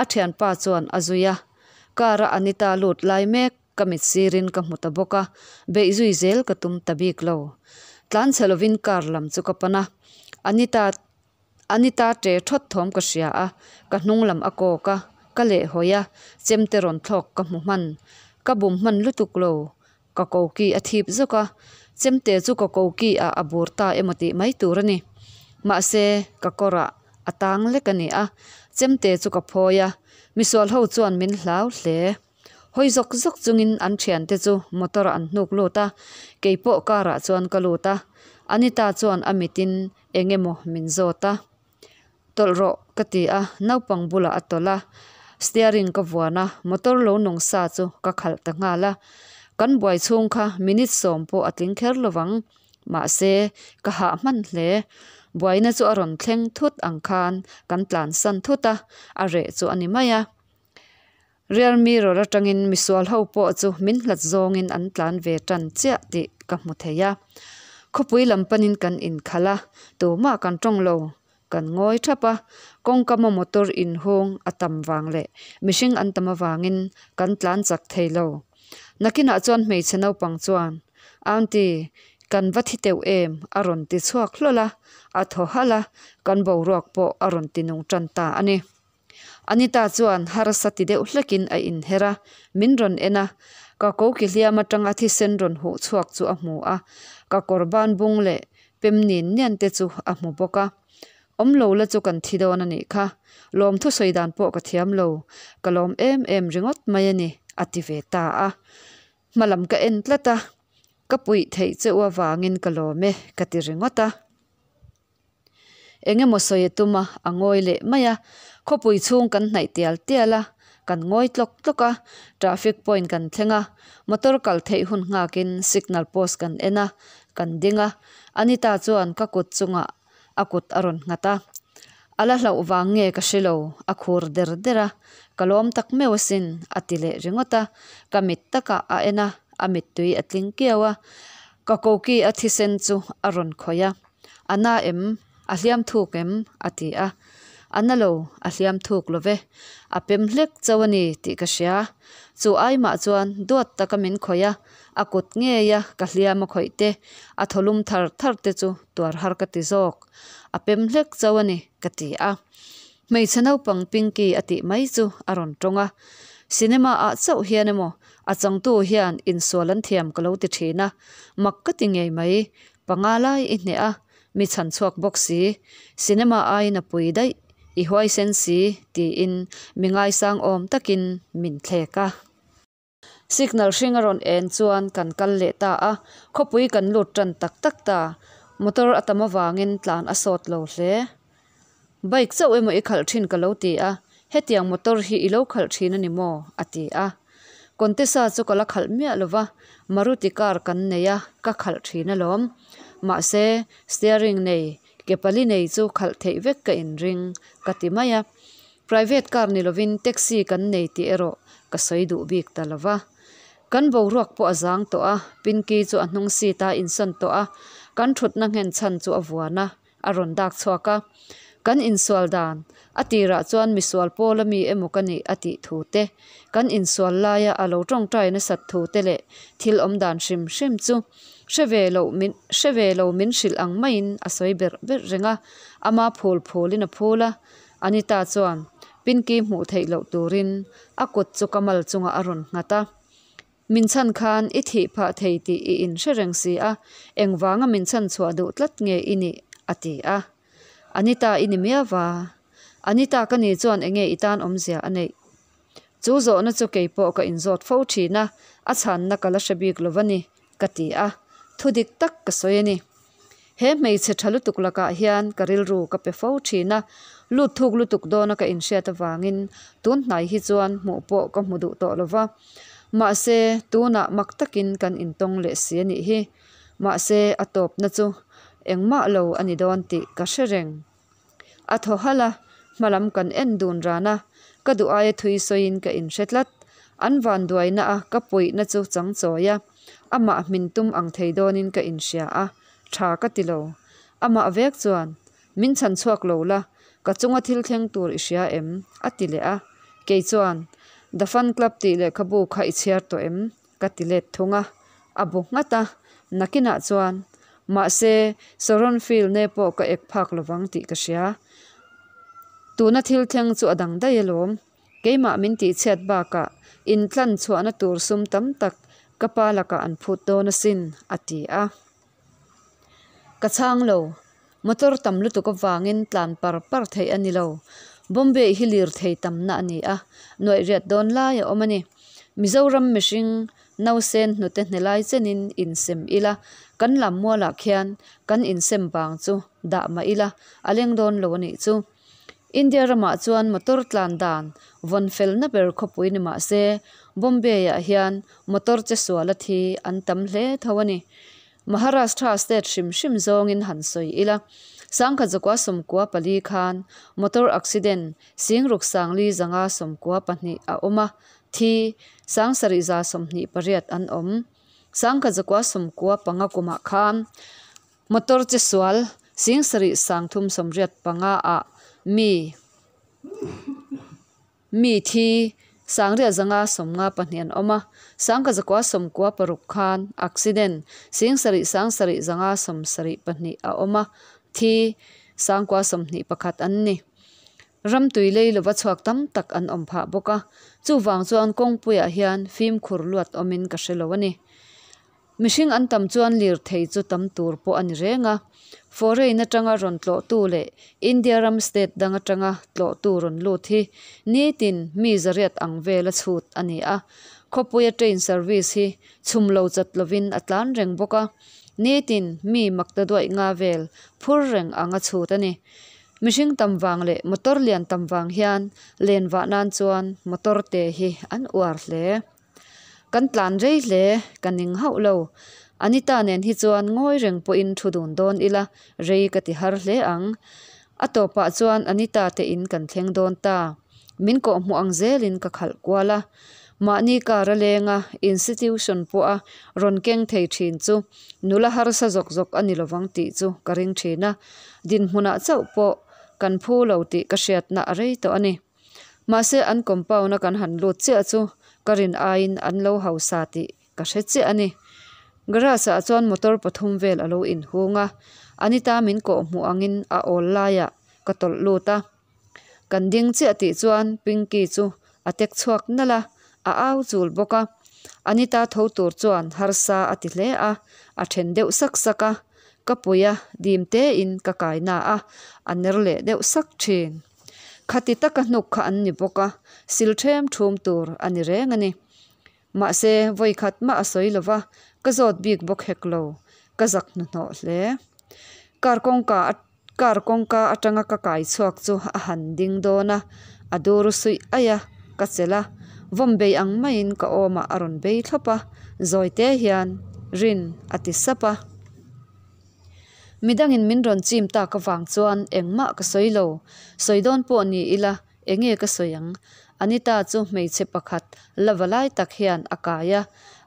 a thianpa chuan a zui a. Car a Anita lut lai mek ka mit sirin ka hmu ta bawk a, beih zui zel ka tum ta bik lo. Tlan chhe lovin car lam chu ka pan a, Anita Anita ṭe ṭhawt thawm ka hria a, ka hnung lam a kawk a, ka lehhawi a, chemte rawn thlawk ka hmu hman. Ka bum hman lutuk lo, ka koki a thip zawk a, chemte chu ka koki ah a bur ta emaw tih mai tur a ni. Mahse, ka kawrah a tang lek a ni a, chemte chu ka phawi a, misual ho chuan min hlau hle. Hawi zawk zawk chungin an thiante chu motor ah an hnuk lut a, keipawh car ah chuan ka lut a, Anita chuan a mitin eng emaw min zawt a, Tawlh rawh ka ti a, naupang bulah a tawlh a, steering ka vuan a, motor lo nung sa chu ka khalh ta nghal a, kan buai chhung kha minute sawm pawh a tling kher lovang, mahse ka hah hman hle, buaina chu a rawn thleng thut ang khan kan tlansan thut a, a reh chu a ni mai a. Rear mirror atangin misual ho pawh chu min hlat zawngin an tlan ve tan chiah tih ka hmu thei a. Khawpui lam panin kan inkhalh a, tumah kan tawng lo, kan ngawi thap a. Kawngkama motor inhung a tam vang leh mihring an tam avangin kan tlan chak thei lo. Nakinah chuan hmeichhe naupang chuan, Aunty, kan va thi teuh em? a rawn ti chhuak hlawl a, a thaw halh a, kan boruak pawh a rawn ti nung tan ta a ni. Anita chuan harsa ti deuh hlekin a inher a, min rawn en a, ka koki hliam atanga thisen rawn huh chhuak chu a hmu a, ka kawr ban bung leh pem nin nian te chu a hmu bawk a. Awm lo la chu kan thi dawn a nih kha, lawm thusawi dan pawh ka thiam lo, ka lawm em em ringawt mai a ni, a ti ve ta a. Hmalam ka en tlat a, ka puih theih che u avangin ka lawm e, ka ti ringawt a. Eng emaw sawi a tum a, a ngawi leh mai a. Khawpui chhung kan hnaih tial tial a, kan ngawi tlawk tlawk a. Traffic point kan thleng a, motor kal theih hun nghakin signal post kan en a, kan ding a. Anita chuan ka kut chungah a kut a rawn nghat a. A la hlauh vang nge ka hre lo, a khur der der a. Ka lawm tak meuh asin, a ti leh ringawt a. Ka mit takah a en a, a mittui a tling kiau a. Ka koki a thisen chu a rawn khawih a. A na em? A hliam thuk em? a ti a. A na lo, a hliam thuk lo ve. A pem hlek chauh a ni tih ka hria. Chu ai mah chuan duat taka min khawih a, a kut ngei a ka hliam a khawih te, a thawlum thar thar te chu tuar har ka ti zawk. A pem hlek chauh a ni ka ti a. Hmeichhe naupang Pinky a tih mai chu a rawn tawng a. Cinema ah chauh hian emaw a changtu hian insual an thiam ka lo ti thin a, mak ka ti ngei mai. Panga lai i hneh a, mi chhan chhuak bawk si, cinema aiin a pui daih, i huaisen si tiin mi ngaisang awm takin min thlek a. Signal hring a rawn en chuan kan kal leh ta a, khawpui kan lut tan tak tak ta, motor a tam avangin tlan a sawt lo hle. Bike chauh emaw i khalh thin ka lo ti a, hetiang motor hi i lo khalh thin a ni maw? a ti a. Contessa chu ka la khalh miah lo va, Maruti car kan nei a, ka khalh thin alawm. Mahse, steering nei, ke pali nei chu khalh theih vek ka inring, ka ti mai a. Private car ni lovin taxi kan nei tih erawh ka sawi duh bik ta lo va. Kan boruak pawh a zang tawh a, Pinky chu a hnung seat a insawn tawh a, kan thutna nghen chhan chu a vuan a. a rawn dak chhuak a. Kan insual dan, a tirah chuan misual pawl ami emaw ka nih a tih thu te, kan insual laia a lo tawngtai nasat thu te leh thil awm dan hrim hrim chu hre ve loh min hre ve lo min hrilh ang maiin a sawi berh berh reng a, ama phul phulin a phul a. Anita chuan Pinky hmuh theih loh turin a kut chu ka mal chungah a rawn nghat a. Min chhan khan i thih phah thei tih i inhre reng si a, engvanga min chhan chhuah duh tlat nge i nih? a ti a. Anita i ni miau va. Anita ka ni chuan enge i tan awmzia a neih? Chu zawhna chu kei pawh ka inzawt fo thin a, a chhanna ka la hre bik lo va ni, ka ti a, thu dik tak ka sawi a ni. He hmeichhe tha lutuk lakah hian ka rilru ka pe fo thin a, lut thuk lutuk dawna ka inhriat avangin tun hnai hi chuan hmuh pawh ka hmu duh tawh lo va. Mahse, tunah mak takin kan intawng leh si a nih hi. Mahse, a tawpna chu engmah lo a ni dawn tih ka hre reng. A thaw halh a, hmalam kan en dun ran a, ka duh aia thui sawiin ka inhre tlat. An vanduaina a ka puihna chu chang chawi a, amah hmin tum ang thei dawnin ka inhria a, tha ka ti lo. Amah vek chuan, Min chhan chhuak lo la, ka chunga thil thleng tur i hria em? a ti leh a. Kei chuan, The Fun Club tih lehkhabu kha i chhiar tawh em? ka ti let thung a, a bu nghat a, nakinah chuan, Mahse, Soron Field ne pawh ka ek phak lovang tih ka hria. Tuna thil thleng chu a dang daih alawm. Keimah min tihchhiat bakah intlan chhuahna tur sum tam tak ka pa lakah an phut dawn asin, a ti a. Ka chhang lo. Motor tam lutuk avangin tlan par par theih a ni lo. Bombay hi lirthei tamna a ni a, nuaih riat dawn lai a awm a ni. Mizoram mihring nausen hnute hnelai chenin insem ila, kan lam mualah khian kan insem bang chu dah mah ila a leng dawn lo a nih chu. India ramah chuan motor tlan dan vawn felna ber khawpui ni mah se, Bombay-ah hian motor che suala thi an tam hle tho a ni. Maharashtra state hrim hrim zawngin han sawi ila, Sangkhat zakua 94 khan motor accident Singruk 4592 a awm a, thi 7128 an awm. Sangkhat zakua 95 kumah khan motor che sual 7385 ah mi Mi thi 6552 an awm a, 1996 khan accident 777572 a awm a, thi 921 an ni. Ram tui lei lova chhuak tam tak an awm phah bawk a, chuvang chuan kawngpuiah hian fimkhur luat awmin ka hre lo a ni. Mihring an tam chuan lirthei chu tam tur pawh a ni reng a, foreign atanga rawn tlawhtu leh India ram state dang atanga tlawhtu rawn lut hi nitin mi zariat ang vela chhut a ni a. Khawpuia train service hi chhum lo chat lovin a tlan reng bawk a, nitin mi makta duaih nga vel phur reng anga chhut a ni. Mihring tam vang leh motor lian tam vang hian len vah nan chuan motor te hi an uar hle. Kan tlan rei hle, ka ning hauh lo. Anita nen hi chuan ngawi reng pawhin thu dun dawn ila, rei ka ti har hle ang. A tawpah chuan Anita te in kan thleng dawn ta. Min kawhhmuh ang zelin ka khalh kual a. Mahni car a leng a, institution pawha rawn keng thei thin chu nula harsa zawk zawk a ni lovang tih chu ka ring thin a. Dinhmunah chauh pawh kan phu lo tih ka hriatna a rei tawh a ni. Mahse an compound a kan han lut chiah chu ka rin aiin an lo hausa tih ka hre chiah a ni. Garage ah chuan motor pathum vel a lo inhung a, Anita min kawh hmuh angin a awl laiah ka tawlh lut a. Kan ding chiah tih chuan Pinky chu a tek chhuak nalh a, a au chul bawk a. Anita tho tur chuan harsa a ti hle a, a then deuh sak sak a. Ka pui a, dim tein ka kai na a, a ner leh deuh sak thin. Khati taka hnuk kha an ni bawk a, sil ṭhem ṭhum tur a ni reng a ni. Mahse, vawi khat mah a sawi lo va, ka zawt bik bawk hek lo, ka zak hnuhnawh hle. Car kawngka car kawngka atanga ka kai chhuak chu a han ding dawn a, a dur suih aih a, ka chelh a, vawm bei ang maiin ka awmah a rawn bei thlawp a, zawi te hian, Rin, a ti sap a. Midangin min rawn chim tak avang chuan engmah ka sawi lo. Sawi dawn pawh ni ila, enge ka sawi ang? Anita chu hmeichhe pakhat la va lai tak hian a kai a,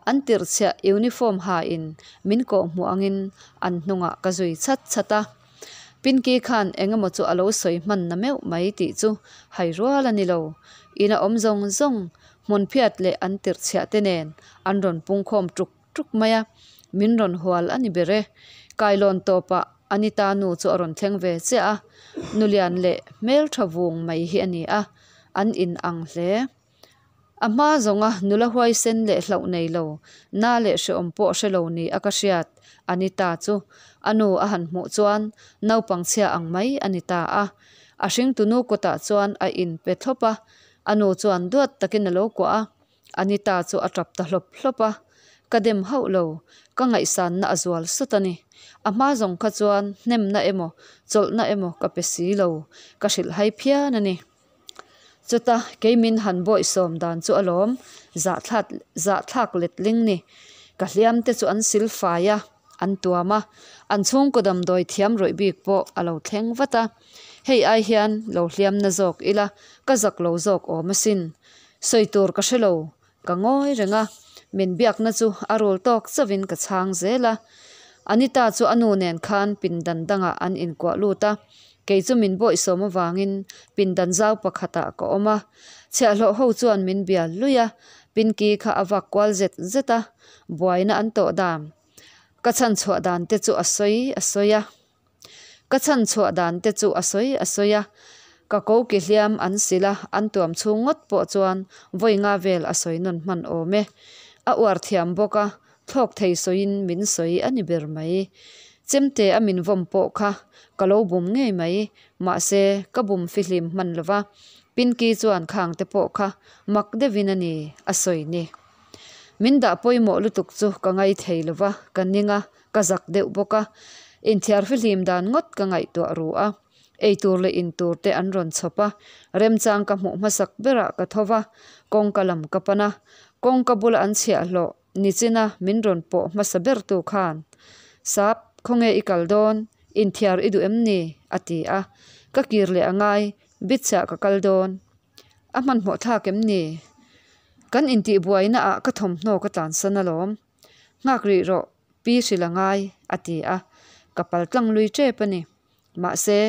an tirhchhiah uniform ha in min kawh hmuh angin an hnungah ka zui chhat chhat a. Pinky khan engemaw chu a lo sawi hman na meuh mai tih chu hai rual a ni lo. Ina awm zawng zawng, hmunphiat leh an tirhchhiah te nen an rawn pungkhawm tuk tuk mai a, min rawn hual a ni ber e. Kailawn tawpah Anita nu chu a rawn thleng ve chiah a, nulian leh hmeltha vung mai hi a ni a, an in ang hle. A hma zawnga nula huaisen leh hlauh nei lo, na leh hreawm pawh hre lo ni a ka hriat Anita chu a nu a han hmuh chuan naupang chhia ang mai a ni ta a. A hringtunu kutah chuan a inpe thlawp a, a nu chuan duat takin a lo kuah a, Anita chu a tap ta hlawp hlawp a, ka dem hauh lo, ka ngaihsanna a zual sut a ni. A hma zawng kha chuan hnemna emaw chawlhna emaw ka pe si lo, ka hrilh hai phian a ni. Chuta kei min han bawihsawm dan chu alawm zahthlak zahthlak letling ni. Ka hliam te chu an sil fai a, an tuam a, an chhungkaw damdawi thiam rawih bik pawh a lo thleng vat a. Hei ai hian lo hliam na zawk ila ka zak lo zawk awm asin. Sawi tur ka hre lo, ka ngawi reng a, min biakna chu a rul tawk chauhin ka chhang zel a. Anita chu a nu nen khan pindan dangah an inkuah lut a, kei chu min bawihsawm avangin pindan zau pakhatah ka awm a. Chhiahhlawh ho chuan min bial lui a, Pinky kha a vak kual zet zet a, buaina an tawh dan ka chhan chhuah dan te chu a sawi a sawi a. Ka chhan chhuah dan te chu a sawi a sawi a, ka ko ki hliam an sil a, an tuam chhung ngawt pawh chuan vawi nga vel a sawi nawn hman awm e. A uar thiam bawk a, thlawk thei sawiin min sawi a ni ber mai. Chemte a min vawm pawh kha ka lo bum ngei mai, mahse ka bum fihlim hman lo va, Pinky chuan khang te pawh kha mak deuhin a ni a sawi ni. Min dah pawimawh lutuk chu ka ngai thei lo va, ka ning a, ka zak deuh bawk a. Inthiar fihlim dan ngawt ka ngaihtuah ru a. Eitur leh intur te an rawn chhawp a, remchang ka hmuh hmasak berah ka tho va, kawngka lam ka pan a. Kawngka bula an chhiahhlawh nichina min rawn pawh hmasa bertu khan, Sap, khawnge i kal dawn? Inthiar i duh em ni? a ti a. Ka kir leh a ngai, Bitchah ka kal dawn. A hmanhmawh thlak em ni? Kan intihbuaina ah ka thawmhnaw ka tlansan alawm. Nghak rih rawh, pi hrilh a ngai, a ti a. Ka pal tlang lui tep a ni. Mahse,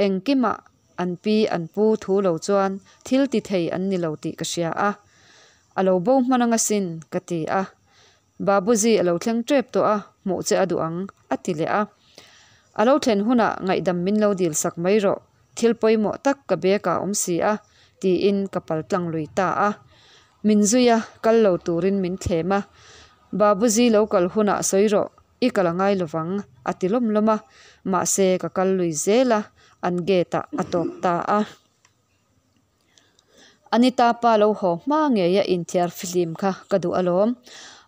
engkimah an pi an pu thu lo chuan thil ti thei an ni lo tih ka hria a. A lo bo hman anga sin, ka ti a. Babuji a lo thleng tep tawh a, hmuh che a duh ang, a ti leh a. A lo thlen hunah ngaihdam min lo dil sak mai rawh, thil pawimawh tak ka bag ah awm si a, tiin ka pal tlang lui ta a. Min zui a, kal lo turin min thlem a. Babuji lo kal hunah sawi rawh, i kal a ngai lovang, a ti lawm lawm a. Mahse ka kal lui zel a, an gate ah a tawp ta a. Anita pa lo haw hma ngei a inthiar fihlim kha ka duh alawm.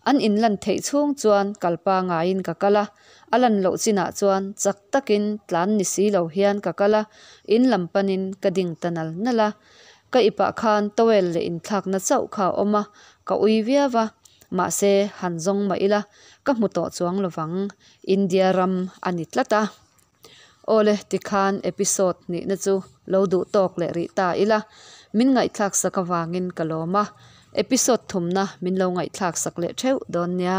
An inlan theih chhung chuan kal pangaiin ka kal a, a lan loh chinah chuan chak takin tlan ni si lo hian ka kal a, in lam panin ka ding ta nal nal a. Ka ipah khan towel leh inthlakna chauh kha a awm a, ka ui viau a, mahse han zawng mah ila ka hmu tawh chuang lovang, India ram a ni tlat a. Awle tikhan episode nihna chu lo duh tawk leh rih ta ila, min ngaihthlak sak avangin ka lawm a, episode thumna min lo ngaihthlak sak leh theuh dawn nia.